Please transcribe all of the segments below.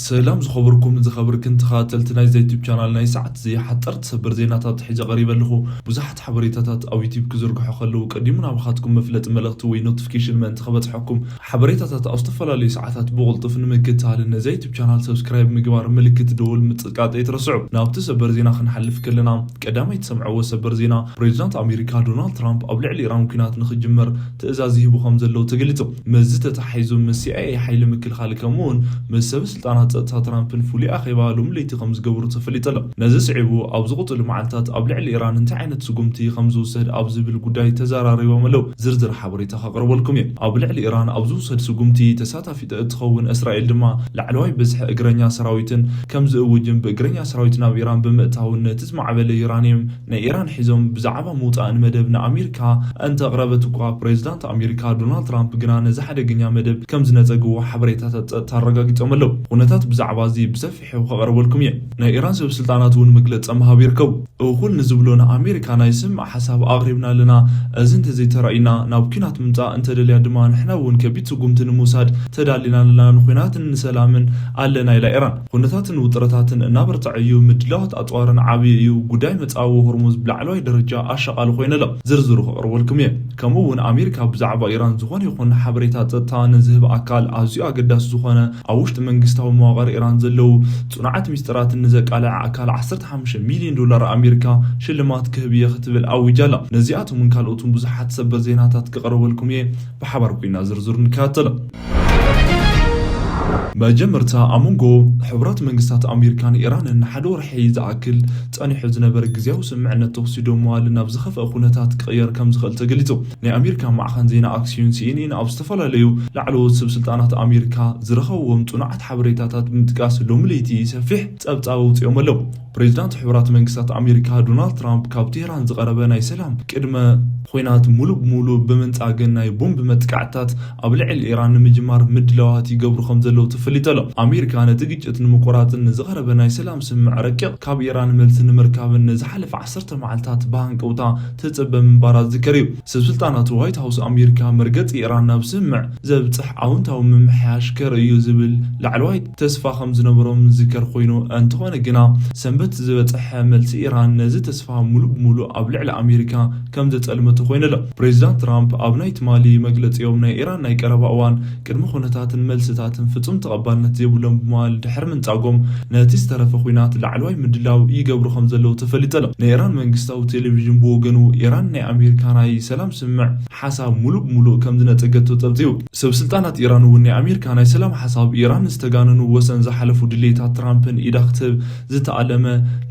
ሰላም ዝኸበርኩም ዝኸበርክን ተኸታተልቲ ናይዚ ዩቱብ ቻናል፣ ናይ ሰዓት እዚ ሓጠርቲ ሰበር ዜናታት ሒዘ ቀሪበ ኣለኹ። ብዙሓት ሓበሬታታት ኣብ ዩቱብ ክዝርግሑ ከለዉ ቀዲሙ ናባኻትኩም መፍለጢ መልእኽቲ ወይ ኖቲፊኬሽን ምእንቲ ከበጽሐኩም፣ ሓበሬታታት ኣብ ዝተፈላለዩ ሰዓታት ብቕልጡፍ ንምክትታልን ነዚ ዩቱብ ቻናል ሰብስክራይብ ምግባር፣ ምልክት ደወል ምጽቃጥ ኣይትረስዑ። ናብቲ ሰበር ዜና ክንሓልፍ ከለና፣ ቀዳማይ ትሰምዕዎ ሰበር ዜና፣ ፕሬዚዳንት ኣሜሪካ ዶናልድ ትራምፕ ኣብ ልዕሊ ኢራን ኲናት ንኽጅመር ትእዛዝ ይህቡ ከም ዘለዉ ተገሊጹ። ምስዚ ተተሓሒዙ ምስ ሲኣይኤ ሓይሊ ምክልኻል ከምኡ እውን ምስ ሰበ ስልጣናት ጸጥታ ትራምፕን ፍሉይ ኣኼባ ሎሚ ለይቲ ከም ዝገበሩ ተፈሊጡ ኣሎ። ነዚ ስዒቡ ኣብ ዝቕጽሉ መዓልታት ኣብ ልዕሊ ኢራን እንታይ ዓይነት ስጉምቲ ከም ዝውሰድ ኣብ ዝብል ጉዳይ ተዘራሪቦም ኣለዉ። ዝርዝር ሓበሬታ ከቕርበልኩም እየ። ኣብ ልዕሊ ኢራን ኣብ ዝውሰድ ስጉምቲ ተሳታፊት እትኸውን እስራኤል ድማ ላዕለዋይ ብዝሒ እግረኛ ሰራዊትን ከም ዝእውጅን ብእግረኛ ሰራዊት ናብ ኢራን ብምእታውን ነቲ ዝማዕበለ ዩራንየም ናይ ኢራን ሒዞም ብዛዕባ ምውጻእን መደብ ንኣሜሪካ እንተቕረበት እኳ፣ ፕሬዚዳንት ኣሜሪካ ዶናልድ ትራምፕ ግና ነዚ ሓደገኛ መደብ ከም ዝነጸግዎ ሓበሬታታት ጸጥታ ኣረጋጊጾም ኣለዉ። ኩነታት ብዛዕባ እዚ ብሰፊሑ ከቕርበልኩም እየ። ናይ ኢራን ሰብ ስልጣናት እውን መግለጺ ምሃብ ይርከቡ። እኹል ንዝብሎ ንኣሜሪካ ናይ ስምዕ ሓሳብ ኣቕሪብና ኣለና። እዚ እንተዘይተራእዩና ናብ ኲናት ምምጻእ እንተደልያ ድማ ንሕና እውን ከቢድ ስጉምቲ ንምውሳድ ተዳሊና ኣለና። ንኹናትን ንሰላምን ኣለና ኢላ ኢራን። ኩነታትን ውጥረታትን እናበርትዐ እዩ። ምድላዋት ኣጽዋርን ዓብዪ እዩ። ጉዳይ መጻወ ሆርሙዝ ብላዕለዋይ ደረጃ ኣሻቓሊ ኮይኑ ኣሎ። ዝርዝሩ ከቕርበልኩም እየ። ከምኡ እውን ኣሜሪካ ብዛዕባ ኢራን ዝኾነ ይኹን ሓበሬታ ጸጥታ ንዝህብ ኣካል ኣዝዩ ኣገዳሲ ዝኾነ ኣብ ውሽጢ መንግስታዊ መዋቕር ኢራን ዘለዉ ጽኑዓት ሚስጥራትን ንዘቃልዕ ኣካል ዓሰርተ ሓሙሽተ ሚልዮን ዶላር ኣሜሪካ ሽልማት ክህብ እየ ክትብል ኣዊጃ ኣላ። ነዚኣቶምን ካልኦትን ብዙሓት ሰበር ዜናታት ክቐርበልኩም እየ። ብሓባር ኮይና ዝርዝሩ ንከታተሎ። መጀመርታ ኣብ መንጎ ሕቡራት መንግስታት ኣሜሪካን ኢራንን ንሓደ ወርሒ ዝኣክል ጸኒሑ ዝነበረ ግዝያዊ ስምምዕነት ተኹሲ ደው ምባል ናብ ዝኸፍአ ኩነታት ክቕየር ከም ዝኽእል ተገሊጹ። ናይ ኣሜሪካ ማዕኸን ዜና ኣክሲዮን ሲኤንኤን ኣብ ዝተፈላለዩ ላዕለዎት ሰብ ስልጣናት ኣሜሪካ ዝረኸብዎም ጽኑዓት ሓበሬታታት ብምጥቃስ ሎሚ ለይቲ ሰፊሕ ጸብጻብ ኣውጺኦም ኣለዉ። ፕሬዚዳንት ሕቡራት መንግስታት ኣሜሪካ ዶናልድ ትራምፕ ካብ ቴህራን ዝቐረበ ናይ ሰላም ቅድመ ኹናት ሙሉእ ብሙሉእ ብምንጻግን ናይ ቦምብ መጥቃዕትታት ኣብ ልዕሊ ኢራን ንምጅማር ምድላዋት ይገብሩ ከም ዘለዉ ተፈሊጡ ኣሎ። ኣሜሪካ ነቲ ግጭት ንምቁራጽን ንዝቐረበ ናይ ሰላም ስምምዕ ረቂቕ ካብ ኢራን መልሲ ንምርካብን ንዝሓለፈ ዓሰርተ መዓልታት ብሃንቀውታ ትጽበ ምንባራ ዝዝከር እዩ። ሰብ ስልጣናት ዋይት ሃውስ ኣሜሪካ መርገጺ ኢራን ናብ ስምምዕ ዘብጽሕ ኣውንታዊ ምምሕያሽ ከርኢ እዩ ዝብል ላዕለዋይ ተስፋ ከም ዝነበሮም ዝዝከር ኮይኑ፣ እንተኾነ ግና ሰንበት ዝበጽሐ መልሲ ኢራን ነዚ ተስፋ ሙሉእ ብሙሉእ ኣብ ልዕሊ ኣሜሪካ ከም ዘጸልመቶ ኮይኑ ኣሎ። ፕሬዚዳንት ትራምፕ ኣብ ናይ ትማሊ መግለጺኦም ናይ ኢራን ናይ ቀረባ እዋን ቅድመ ኩነታትን መልስታትን ፍጹም ተቐባልነት ዘይብሎም ብምባል ድሕሪ ምንጻጎም ነቲ ዝተረፈ ኲናት ላዕለዋይ ምድላው ይገብሩ ከም ዘለዉ ተፈሊጡ ኣሎ። ናይ ኢራን መንግስታዊ ቴሌቪዥን ብወገኑ ኢራን ናይ ኣሜሪካ ናይ ሰላም ስምምዕ ሓሳብ ሙሉእ ብሙሉእ ከም ዝነጸገቶ ጸብጺቡ። ሰብ ስልጣናት ኢራን እውን ናይ ኣሜሪካ ናይ ሰላም ሓሳብ ኢራን ዝተጋነኑ ወሰን ዝሓለፉ ድሌታት ትራምፕን ኢዳ ክትህብ ዝተኣለመ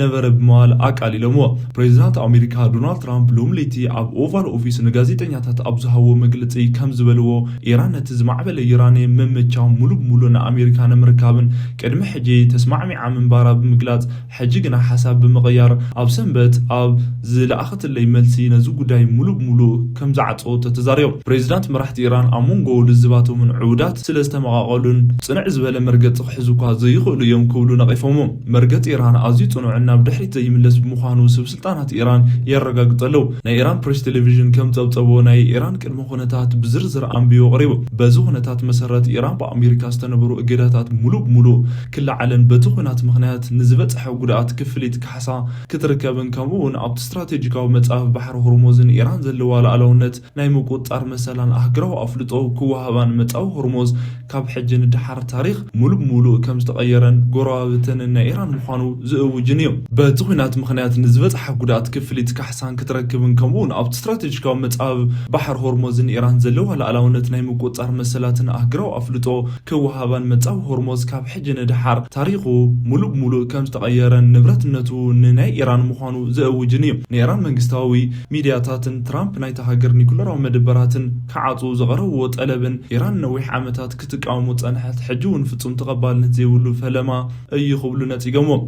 ነበረ ብምባል ኣቃሊሎምዎ። ፕሬዚዳንት ኣሜሪካ ዶናልድ ትራምፕ ሎሚ ለይቲ ኣብ ኦቫል ኦፊስ ንጋዜጠኛታት ኣብ ዝሃብዎ መግለጺ ከም ዝበልዎ፣ ኢራን ነቲ ዝማዕበለ ዩራንየም ምምቻው ሙሉእ ብሙሉእ ንኣሜሪካ ንምርካብን ቅድሚ ሕጂ ተስማዕሚዓ ምንባራ ብምግላጽ፣ ሕጂ ግና ሓሳብ ብምቕያር ኣብ ሰንበት ኣብ ዝለኣኸትለይ መልሲ ነዚ ጉዳይ ሙሉእ ብሙሉእ ከም ዝዓጸወቶ ተዛሪቦም። ፕሬዚዳንት መራሕቲ ኢራን ኣብ መንጎ ልዝባቶምን ዕውዳት ስለ ዝተመቓቐሉን ጽንዕ ዝበለ መርገጺ ክሕዙ እኳ ዘይኽእሉ እዮም ክብሉ ነቒፎሞም። መርገጺ ኢራን ኣዝዩ ጽኑዕን ናብ ድሕሪት ዘይምለስ ብምዃኑ ሰብ ስልጣናት ኢራን የረጋግጹ ኣለዉ። ናይ ኢራን ፕሬስ ቴሌቪዥን ከም ጸብጸቦ ናይ ኢራን ቅድመ ኩነታት ብዝርዝር ኣንቢቡ ኣቕሪቡ። በዚ ኩነታት መሰረት ኢራን ብኣሜሪካ ዝተነበሩ እገዳታት ሙሉእ ብሙሉእ ክለዓልን በቲ ኲናት ምኽንያት ንዝበጽሐ ጉድኣት ክፍሊት ካሕሳ ክትርከብን ከምኡ እውን ኣብቲ ስትራቴጂካዊ መጻብብ ባሕሪ ሆርሙዝን ኢራን ዘለዋ ሉዓላውነት ናይ ምቁጽጻር መሰላን ኣህጉራዊ ኣፍልጦ ክወሃባን መጻብብ ሆርሙዝ ካብ ሕጂ ንደሓር ታሪኽ ሙሉእ ብሙሉእ ከም ዝተቐየረን ጎረባብተንን ናይ ኢራን ምዃኑ ዝእውጅን እዩ። በቲ ኲናት ምኽንያት ንዝበጽሐ ጉድኣት ክፍሊት ካሕሳን ክትረክብን ከምኡ እውን ኣብቲ ስትራቴጂካዊ መጻብብ ባሕሪ ሆርሙዝን ኢራን ዘለዋ ሉዓላውነት ናይ ምቁጽጻር መሰላትን ኣህጉራዊ ኣፍልጦ ክወሃባን መጻብብ ሆርሙዝ ካብ ሕጂ ንደሓር ታሪኹ ሙሉእ ብሙሉእ ከም ዝተቐየረን ንብረትነቱ ንናይ ኢራን ምዃኑ ዘእውጅን እዩ። ንኢራን መንግስታዊ ሚድያታትን ትራምፕ ናይታ ሃገር ኒኩለራዊ መደበራትን ክዓጽዉ ዘቕረብዎ ጠለብን ኢራን ነዊሕ ዓመታት ክትቃወሞ ጸንሐት፣ ሕጂ እውን ፍጹም ተቐባልነት ዘይብሉ ፈለማ እዩ ክብሉ ነጺጎምዎ።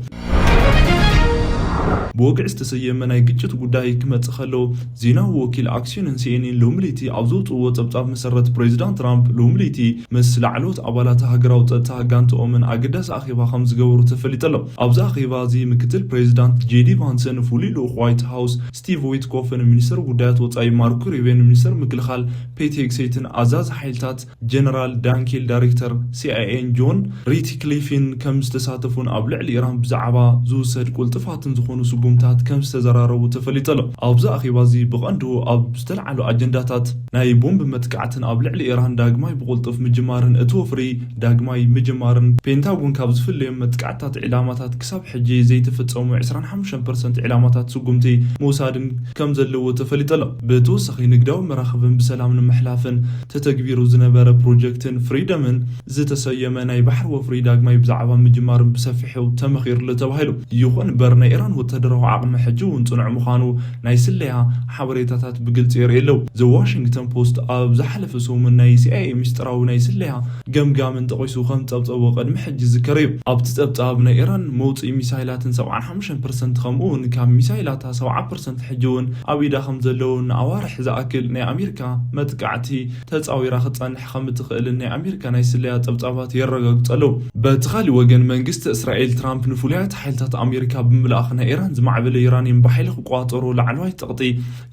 ብወግዒ ዝተሰየመ ናይ ግጭት ጉዳይ ክመጽእ ከሎ፣ ዜናዊ ወኪል ኣክሲዮንን ሲኤንኤን ሎሚ ለይቲ ኣብ ዘውጽእዎ ጸብጻብ መሰረት፣ ፕሬዚዳንት ትራምፕ ሎሚ ለይቲ ምስ ላዕለዎት ኣባላት ሃገራዊ ጸጥታ ጋንታኦምን ኣገዳሲ ኣኼባ ከም ዝገበሩ ተፈሊጡ ኣሎ። ኣብዚ ኣኼባ እዚ ምክትል ፕሬዚዳንት ጄዲ ቫንስን ፍሉይ ልኡኽ ዋይት ሃውስ ስቲቭ ዊትኮፍን፣ ሚኒስተር ጉዳያት ወጻኢ ማርኮ ሩቢዮን፣ ሚኒስተር ምክልኻል ፔት ሄግሴትን ኣዛዚ ሓይልታት ጀነራል ዳንኬል ዳይሬክተር ሲኣይኤን ጆን ሪትክሊፍን ከም ዝተሳተፉን ኣብ ልዕሊ ኢራን ብዛዕባ ዝውሰድ ቁልጥፋትን ዝኾኑ ስጉምታት ከም ዝተዘራረቡ ተፈሊጡ ኣሎ። ኣብዚ ኣኼባ እዚ ብቐንዱ ኣብ ዝተለዓሉ ኣጀንዳታት ናይ ቦምብ መጥቃዕትን ኣብ ልዕሊ ኢራን ዳግማይ ብቁልጡፍ ምጅማርን እቲ ወፍሪ ዳግማይ ምጅማርን፣ ፔንታጎን ካብ ዝፍለዮም መጥቃዕትታት ዒላማታት ክሳብ ሕጂ ዘይተፈጸሙ ዕስራን ሓሙሽተን ፐርሰንት ዒላማታት ስጉምቲ ምውሳድን ከም ዘለዎ ተፈሊጡ ኣሎ። ብተወሳኺ ንግዳዊ መራኽብን ብሰላም ንምሕላፍን ተተግቢሩ ዝነበረ ፕሮጀክትን ፍሪደምን ዝተሰየመ ናይ ባሕሪ ወፍሪ ዳግማይ ብዛዕባ ምጅማርን ብሰፊሑ ተመኺሩሉ ተባሂሉ። ይኹን እምበር ናይ ኢራን ወታደራዊ ዓቕሚ ሕጂ እውን ጽኑዕ ምዃኑ ናይ ስለያ ሓበሬታታት ብግልጺ የርእዩ ኣለዉ። ዘ ዋሽንግተን ፖስት ኣብ ዝሓለፈ ሰሙን ናይ ሲኣይኤ ምስጢራዊ ናይ ስለያ ገምጋምን ጠቒሱ ከም ጸብጸቦ ቅድሚ ሕጂ ዝዝከር እዩ። ኣብቲ ጸብጻብ ናይ ኢራን መውጽኢ ሚሳይላትን ሰብዓን ሓሙሽተን ፐርሰንት ከምኡ እውን ካብ ሚሳይላታ ሰብዓ ፐርሰንት ሕጂ እውን ኣብ ኢዳ ከም ዘለውን ንኣዋርሕ ዝኣክል ናይ ኣሜሪካ መጥቃዕቲ ተጻዊራ ክትጸንሕ ከም እትኽእልን ናይ ኣሜሪካ ናይ ስለያ ጸብጻባት የረጋግጹ ኣለዉ። በቲ ካልእ ወገን መንግስቲ እስራኤል ትራምፕ ንፍሉያት ሓይልታት ኣሜሪካ ብምልኣኽ ናይ ኢራን ዝማዕበለ ዩራኒየም ብሓይሊ ክቋጸሮ ላዕለዋይ ጸቕጢ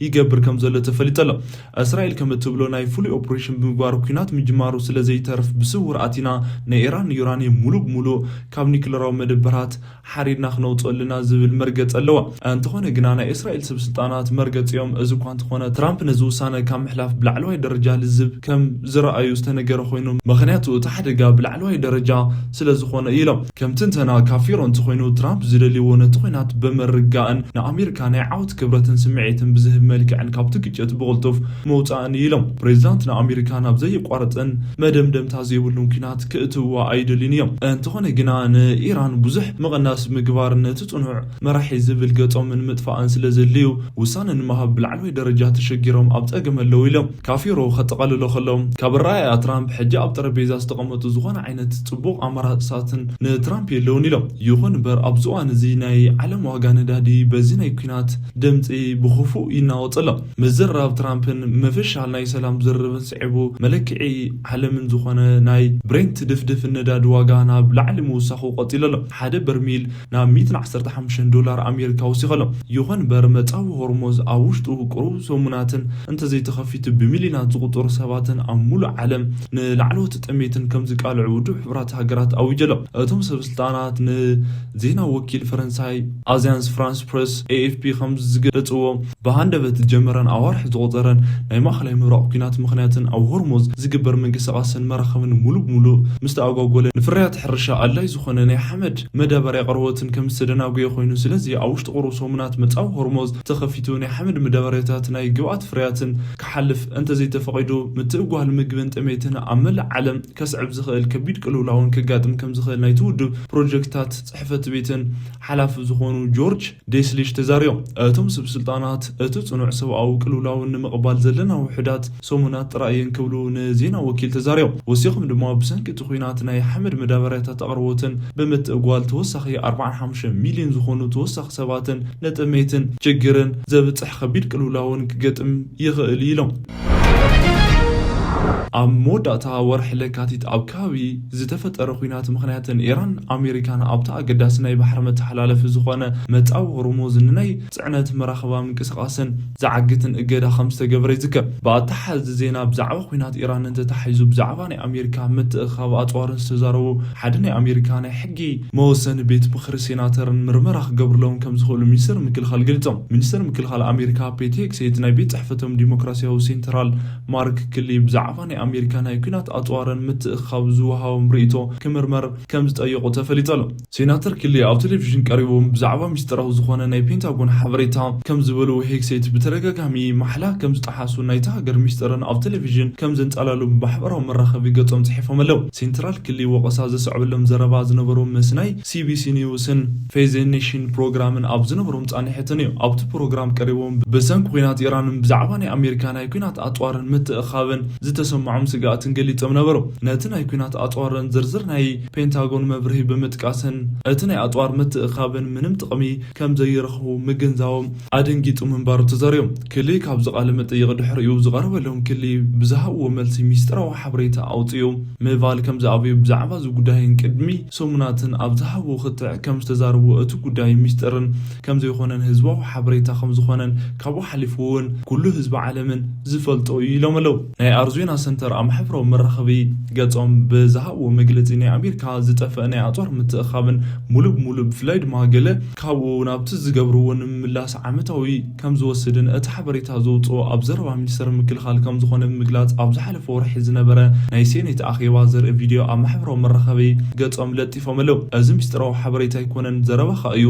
ይገብር ከም ዘሎ ተፈሊጡ ኣሎ። እስራኤል ከም እትብሎ ናይ ፍሉይ ኦፕሬሽን ብምግባር ኲናት ምጅማሩ ስለ ዘይተርፍ ብስውር ኣቲና ናይ ኢራን ዩራኒየም ሙሉእ ብሙሉእ ካብ ኒክለራዊ መደበራት ሓሪድና ክነውፅኦ ኣለና ዝብል መርገፂ ኣለዋ። እንተኾነ ግና ናይ እስራኤል ሰብ ስልጣናት መርገፂኦም እዚ እኳ እንተኾነ ትራምፕ ነዚ ውሳነ ካብ ምሕላፍ ብላዕለዋይ ደረጃ ልዝብ ከም ዝረኣዩ ዝተነገረ ኮይኑ ምኽንያቱ እቲ ሓደጋ ብላዕለዋይ ደረጃ ስለ ዝኾነ እዩ ኢሎም። ከም ትንተና ካፊሮ እንተኾይኑ ትራምፕ ዝደልይዎ ነቲ ኲናት ብምርጋእን ንኣሜሪካ ናይ ዓወት ክብረትን ስምዒትን ብዝህብ መልክዕን ካብቲ ግጭት ብቕልጡፍ ምውፃእን እዩ ኢሎም። ፕሬዚዳንት ንኣሜሪካ ናብ ዘየቋርፅን መደምደምታ ዘይብሉን ኲናት ክእትውዋ ኣይደልዩን እዮም። እንተኾነ ግና ንኢራን ብዙሕ ምቕናስ ምግባር ነቲ ጽኑዕ መራሒ ዝብል ገጾምን ምጥፋእን ስለ ዘድልዩ ውሳነ ንምሃብ ብላዕለዋይ ደረጃ ተሸጊሮም ኣብ ጸገም ኣለዉ ኢሎም። ካፊሮ ከጠቓልሎ ከሎ ካብ ኣረኣእያ ትራምፕ ሕጂ ኣብ ጠረጴዛ ዝተቐመጡ ዝኾነ ዓይነት ጽቡቕ ኣማራጽታትን ንትራምፕ የለውን ኢሎም። ይኹን እምበር ኣብዚ እዋን እዚ ናይ ዓለም ዋጋ ነዳዲ በዚ ናይ ኲናት ድምፂ ብኽፉእ ይናወጽ ኣሎ። ምዝርራብ ትራምፕን ምፍሻል ናይ ሰላም ዝርርብን ስዒቡ መለክዒ ዓለምን ዝኾነ ናይ ብሬንት ድፍድፍ ነዳዲ ዋጋ ናብ ላዕሊ ምውሳኹ ቀፂሉ ኣሎ። ሓደ በርሚል ናብ ሚእትን ዓሰርተ ሓሙሽተን ዶላር ኣሜሪካ ወሲኹ ኣሎ። ይኹን እምበር መጻዊ ሆርሞዝ ኣብ ውሽጡ ቁሩብ ሰሙናትን እንተዘይተኸፊቱ ብሚልዮናት ዝቑጸሩ ሰባትን ኣብ ሙሉእ ዓለም ንላዕለዎት ጥሜትን ከም ዝቃልዑ ውድብ ሕቡራት ሃገራት ኣዊጀ ኣሎ። እቶም ሰብ ስልጣናት ንዜና ወኪል ፈረንሳይ ኣዚያንስ ፍራንስ ፕረስ ኤኤፍፒ ከም ዝገለጽዎ ብሃንደበት ዝጀመረን ኣዋርሕ ዝቑጸረን ናይ ማእኸላይ ምብራቕ ኲናት ምኽንያትን ኣብ ሆርሞዝ ዝግበር ምንቅስቓስን መራኸብን ሙሉእ ብሙሉእ ምስ ተኣጓጎለ ንፍርያት ሕርሻ ኣድላይ ዝኾነ ናይ ሓመድ መዳበርያ ኣቕርቦትን ከም ዝተደናጎየ ኮይኑ ስለዚ ኣብ ውሽጢ ቁሩብ ሰሙናት መጻዊ ሆርሞዝ ተኸፊቱ ናይ ሓመድ መዳበርያታት ናይ ግብኣት ፍርያትን ክሓልፍ እንተዘይተፈቒዱ ምትእጓል ምግብን ጥሜትን ኣብ መላእ ዓለም ከስዕብ ዝኽእል ከቢድ ቅልውላውን ከጋጥም ከም ዝኽእል ናይቲ ውድብ ፕሮጀክትታት ጽሕፈት ቤትን ሓላፊ ዝኾኑ ጆርጅ ዴስሊሽ ተዛሪቦም። እቶም ሰብ ስልጣናት እቲ ጽኑዕ ሰብኣዊ ቅልውላውን ንምቕባል ዘለና ውሑዳት ሰሙናት ጥራይ እየን ክብሉ ንዜና ወኪል ተዛሪቦም። ወሲኾም ድማ ብሰንኪ እቲ ኲናት ናይ ሓመድ መዳበርያታት ኣቕርቦትን ብምትእጓል ተወሳኺ ኣርባዓን ሓሙሽተን ሚልዮን ዝኾኑ ተወሳኺ ሰባትን ንጥሜትን ችግርን ዘብጽሕ ከቢድ ቅልውላውን ክገጥም ይኽእል እዩ ኢሎም። ኣብ መወዳእታ ወርሒ ለካቲት ኣብ ከባቢ ዝተፈጠረ ኲናት ምኽንያትን ኢራን ኣሜሪካን ኣብቲ ኣገዳሲ ናይ ባሕሪ መተሓላለፊ ዝኾነ መጻዊ ሆርሙዝ ንናይ ጽዕነት መራኽባ ምንቅስቓስን ዝዓግትን እገዳ ከም ዝተገበረ ይዝከር። ብኣተሓዚ ዜና ብዛዕባ ኲናት ኢራን እንተተሓሒዙ ብዛዕባ ናይ ኣሜሪካ ምትእኽኻብ ኣጽዋርን ዝተዛረቡ ሓደ ናይ ኣሜሪካ ናይ ሕጊ መወሰኒ ቤት ምኽሪ ሴናተርን ምርመራ ክገብርሎም ከም ዝኽእሉ ሚኒስትር ምክልኻል ገሊጾም። ሚኒስትር ምክልኻል ኣሜሪካ ፔት ሄግሴት ናይ ቤት ጽሕፈቶም ዲሞክራሲያዊ ሴንትራል ማርክ ክሊ ብዛዕባ ናይ ኣሜሪካ ናይ ኲናት ኣጽዋርን ምትእኽኻብ ዝወሃቦም ርእይቶ ክምርመር ከም ዝጠየቑ ተፈሊጡ ኣሎ። ሴናተር ክሊ ኣብ ቴሌቪዥን ቀሪቦም ብዛዕባ ሚስጥራዊ ዝኾነ ናይ ፔንታጎን ሓበሬታ ከም ዝበልዎ ሄግሴት ብተደጋጋሚ ማሕላ ከም ዝጠሓሱ ናይታ ሃገር ሚስጥርን ኣብ ቴሌቪዥን ከም ዘንጻላሉ ብማሕበራዊ መራኸቢ ገጾም ጽሒፎም ኣለዉ። ሴንትራል ክሊ ወቐሳ ዘስዕበሎም ዘረባ ዝነበሮም ምስ ናይ ሲቢሲ ኒውስን ፌዜኔሽን ፕሮግራምን ኣብ ዝነበሮም ጻኒሕትን እዩ። ኣብቲ ፕሮግራም ቀሪቦም ብሰንኪ ኲናት ኢራንን ብዛዕባ ናይ ኣሜሪካ ናይ ኲናት ኣጽዋርን ምትእኻብን ዝሰምዖም ስግኣትን ገሊጾም ነበሩ። ነቲ ናይ ኲናት ኣጽዋርን ዝርዝር ናይ ፔንታጎን መብርሂ ብምጥቃስን፣ እቲ ናይ ኣጽዋር ምትእኻብን ምንም ጥቕሚ ከም ዘይረኽቡ ምግንዛቦም ኣደንጊጹ ምንባሩ ተዛሪቦም። ክሊ ካብዚ ቃለ መጠይቕ ድሕሪኡ ዝቐረበሎም ክሊ ብዝሃብዎ መልሲ ሚስጥራዊ ሓበሬታ ኣውጽኡ ምባል ከም ዝኣበዩ ብዛዕባ እዚ ጉዳይን ቅድሚ ሰሙናትን ኣብ ዝሃብዎ ክትዕ ከም ዝተዛረቡ እቲ ጉዳይ ሚስጥርን ከም ዘይኮነን ህዝባዊ ሓበሬታ ከም ዝኾነን ካብኡ ሓሊፉ እውን ኩሉ ህዝቢ ዓለምን ዝፈልጦ እዩ ኢሎም ኣለዉ። ናይ ኣርዞና ሰንተር ኣብ ማሕበራዊ መራኸቢ ገጾም ብዝሃብዎ መግለጺ ናይ ኣሜሪካ ዝጠፍአ ናይ ኣጽዋር ምትእኻብን ሙሉ ብሙሉ ብፍላይ ድማ ገለ ካብኡ ናብቲ ዝገብርዎ ንምምላስ ዓመታዊ ከም ዝወስድን እቲ ሓበሬታ ዘውፅኦ ኣብ ዘረባ ሚኒስተር ምክልኻል ከም ዝኾነ ብምግላጽ ኣብ ዝሓለፈ ወርሒ ዝነበረ ናይ ሴኔት ኣኼባ ዘርኢ ቪድዮ ኣብ ማሕበራዊ መራኸቢ ገጾም ለጢፎም ኣለዉ። እዚ ሚስጥራዊ ሓበሬታ ኣይኮነን፣ ዘረባኻ እዩ።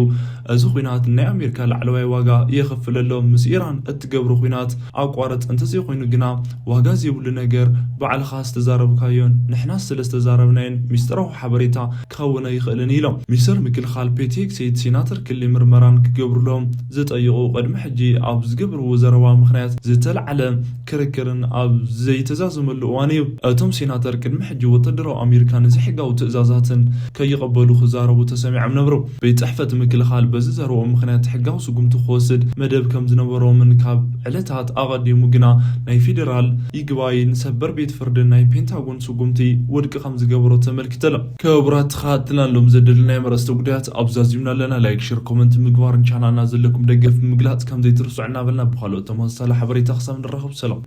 እዚ ኲናት ናይ ኣሜሪካ ላዕለዋይ ዋጋ የኸፍል ኣሎ። ምስ ኢራን እትገብሮ ኲናት ኣቋርጽ፣ እንተዘይኮይኑ ግና ዋጋ ዘይብሉ ነገር ባዕልኻ ዝተዛረብካዮን ንሕና ስለ ዝተዛረብናዮን ሚስጥራዊ ሓበሬታ ክኸውን ኣይኽእልን ኢሎም። ሚኒስተር ምክልኻል ፔት ሄግሴት ሴናተር ክሊ ምርመራን ክገብሩሎም ዝጠይቑ ቅድሚ ሕጂ ኣብ ዝገብርዎ ዘረባ ምኽንያት ዝተላዕለ ክርክርን ኣብ ዘይተዛዘመሉ እዋን እዩ። እቶም ሴናተር ቅድሚ ሕጂ ወታደራዊ ኣሜሪካ ንዘይሕጋዊ ትእዛዛትን ከይቐበሉ ክዛረቡ ተሰሚዖም ነበሩ። ቤት ጽሕፈት ምክልኻል በዚ ዘረባኦም ምኽንያት ሕጋዊ ስጉምቲ ክወስድ መደብ ከም ዝነበሮምን ካብ ዕለታት ኣቐዲሙ ግና ናይ ፌዴራል ይግባይን ሰበር ቤት ፍርድን ናይ ፔንታጎን ስጉምቲ ውድቂ ከም ዝገበሮ ተመልኪቱ ኣሎ። ክቡራት ተኸታተልቲ፣ ሎም ዘደለናዮም ኣርእስተ ጉዳያት ኣብዚ ዛዚምና ኣለና። ላይክ፣ ሼር፣ ኮመንት ምግባርን ቻናልና ዘለኩም ደገፍ ምግላጽ ከም ዘይትርስዑ እናበልና ብኻልኦት ተመሳሳሊ ሓበሬታ ክሳብ ንራኸብ ሰላም።